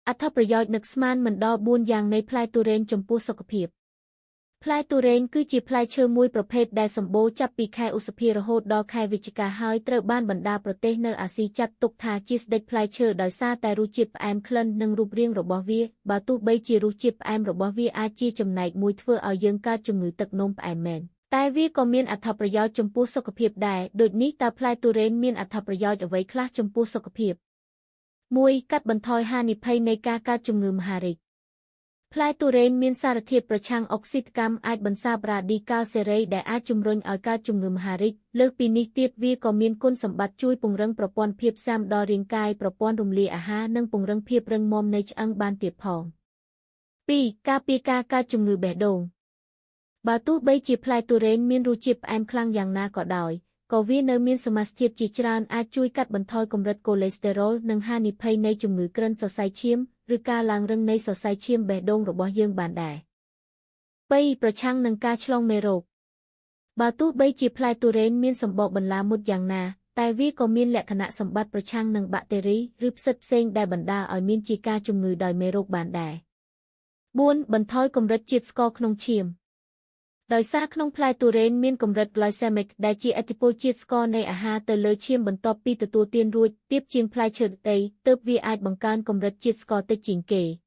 អត្ថប្រយោជន៍នឹកស្មានមិនដល់4យ៉ាងនៃផ្លែទុរេនចំពោះសុខភាពផ្លែទុរេនគឺជាផ្លែឈើមួយប្រភេទដែលសម្បូរចាប់ពីខែឧសភារហូតដល់ខែវិច្ឆិកាហើយត្រូវបានបណ្ដាប្រទេសនៅអាស៊ីចាត់ទុកថាជាស្ដេចផ្លែឈើដោយសារតែរសជាតិផ្អែមក្លិននិងរូបរាងរបស់វាបើទោះបីជារសជាតិផ្អែមរបស់វាអាចជាចំណែកមួយធ្វើឲ្យយើងកើតជំងឺទឹកនោមផ្អែមមែនតែវាក៏មានអត្ថប្រយោជន៍ចំពោះសុខភាពដែរដូចនេះតើផ្លែទុរេនមានអត្ថប្រយោជន៍អ្វីខ្លះចំពោះសុខភាព1កាត់បន្ថយហានិភ័យនៃការកើតជំងឺមហារីកផ្លែទុរេនមានសារធាតុប្រឆាំងអុកស៊ីតកម្មអាចបន្សាបរ៉ាឌីកាល់សេរីដែលអាចជំរុញឲ្យកើតជំងឺមហារីកលើសពីនេះទៀតវាក៏មានគុណសម្បត្តិជួយពង្រឹងប្រព័ន្ធភាពស៊ាំដល់រាងកាយប្រព័ន្ធរំលាយអាហារនិងពង្រឹងភាពរឹងមាំនៃឆ្អឹងបានទៀតផង2ការពារការកើតជំងឺបេះដូងបើទោះបីជាផ្លែទុរេនមានរសជាតិផ្អែមខ្លាំងយ៉ាងណាក៏ដោយក៏វានៅមានសមាសធាតុជាច្រើនអាចជួយកាត់បន្ថយកម្រិតកូលេស្តេរ៉ុលនិងហានិភ័យនៃជំងឺក្រិនសរសៃឈាមឬការឡើងរឹងនៃសរសៃឈាមបេះដូងរបស់យើងបានដែរ3ប្រឆាំងនឹងការឆ្លងមេរោគបើទោះបីជាផ្លែទុរេនមានសម្បកបន្លាមុតយ៉ាងណាតែវាក៏មានលក្ខណៈសម្បត្តិប្រឆាំងនឹងបាក់តេរីឬផ្សិតផ្សេងដែលបណ្ដាលឲ្យមានជាការជំងឺដោយមេរោគបានដែរ4បន្ថយកម្រិតជាតិស្ករក្នុងឈាមដោយសារក្នុងផ្លែទុរេនមានកម្រិត glycemic ដែលជាឥទ្ធិពលជាតិស្ករនៃអាហារទៅលើឈាមបន្ទាប់ពីទទួលទានរួចទាបជាងផ្លែឈើដទៃទើបវាអាចបង្កើនកម្រិតជាតិស្ករតិចជាងគេ។